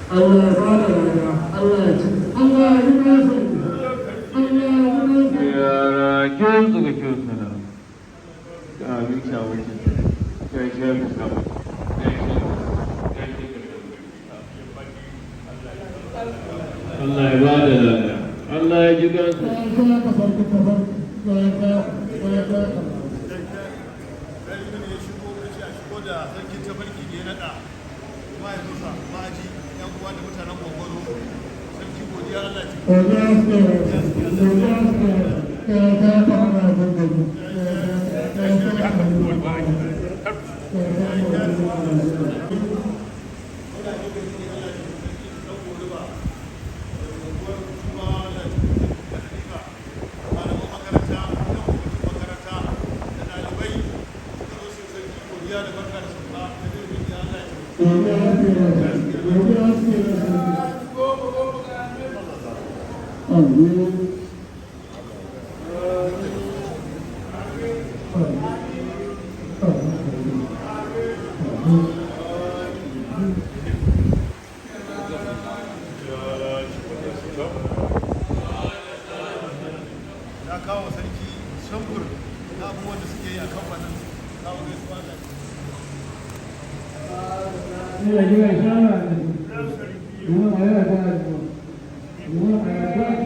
Allah ya bada lada, Allah ya ci, Allah ya yi nasa, Allah ya yi nasa. Yara kyau suka kyau sana. Amin shawaki. Kai kai ka samu. Kai kai kai ka samu. Allah ya bada lada. Allah ya ji gansu. Ya shigo ya ce a shigo da sarkin tafarki da ya naɗa mahaifinsa ma'aji, yan uwa da mutanen Gwangwaro. Sarki, godiya, Allah ce. Muna yi gari ne, Allah ce sarki ɗan goruba da unguwar Tubawa, Allah ce da Halifa, malaman makaranta, yan kwamitin makaranta da ɗalibai suka zo su yi sarki godiya da barka da sauka da zai godiya, Allah ce. Amin. Ya kawo sarki shamkur na abubuwan da suke yi a kamfanin kawo gaisuwa, Allah ce. Ina jira shawara ne. Mu a yau da mu a yau.